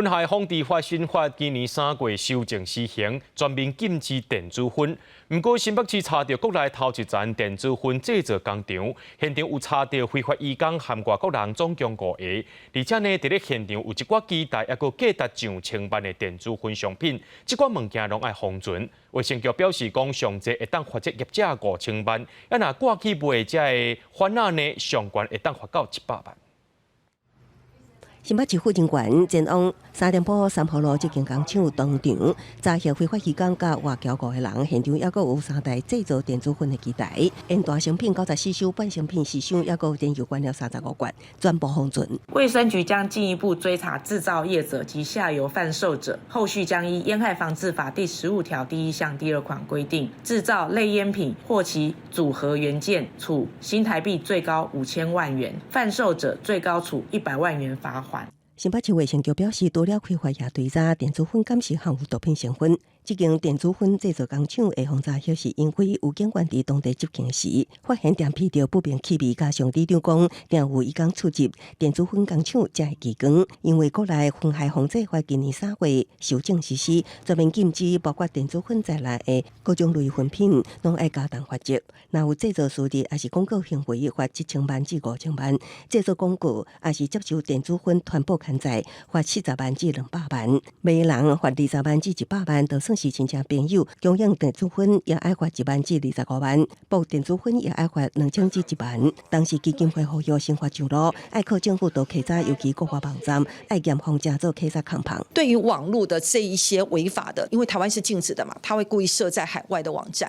薰害防治法新法今年3月修正施行，全面禁止電子薰。毋過新北市查著國內頭一層電子薰製造工廠，現場有查著非法移工含外國人總共五個，而且呢，佇咧現場有一寡機台，抑閣價值上千萬的電子薰商品，這寡物件攏愛封存。衛生局表示講，上濟會當罰則業者5000萬，啊若掛去賣這个薰仔呢，上懸會當罰到100萬。新北市婦人員前往三重埔三和路這間工廠當場查獲非法移工佮外僑五個人，現場抑閣有三台製造電子薰的機台，煙大成品94箱，半成品10箱，抑閣有電油罐了35罐，全部封存。衛生局將進一步追查製造業者及下游販售者，後續將依《煙害防治法》第15條第1項第2款規定，製造類煙品或其組合元件，處新台幣最高5000萬元；販售者最高處100萬元罰款。新北市衛生局表示，除了開罰也追查電子薰敢是含有毒品成分。這間電子薰製造工廠會予查獲，是因為有警員佇當地執勤時，發現店鼻著不明氣味，加上里長講，定有移工出入電子薰工廠才會奇怪。因為國內薰害防治法今年3月修正實施，全面禁止包括電子薰在內的各種類薰品，攏愛加重罰則。若有製造失職，抑是廣告行為，罰1000萬至5000萬；製造廣告，抑是接受電子薰傳播刊載，罰40萬至200萬；賣人罰20萬至100萬，就算是親戚朋友供應電子薰，也愛罰1萬至25萬；爆電子薰也愛罰2000至1萬。當時基金會呼籲新法上路，愛靠政府多稽查，尤其國外網站，愛嚴防成做稽查空棚。對於網絡的這一些違法的，因為台灣是禁止的嘛，他會故意設在海外的網站，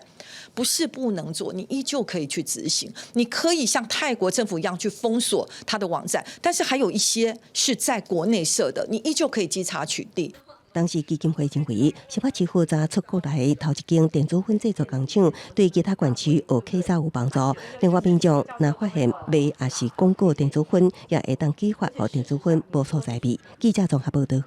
不是不能做，你依舊可以去執行，你可以像泰國政府一樣去封鎖他的網站，但是還有一些是在國內設的，你依舊可以稽查取締。當時基金會認為，新北市負責出國內頭一間電子薰製造工廠，對其他縣市學稽查有幫助。另外，民眾若發現賣抑是廣告電子薰，也會當舉發予電子薰無所在味。記者綜合報導。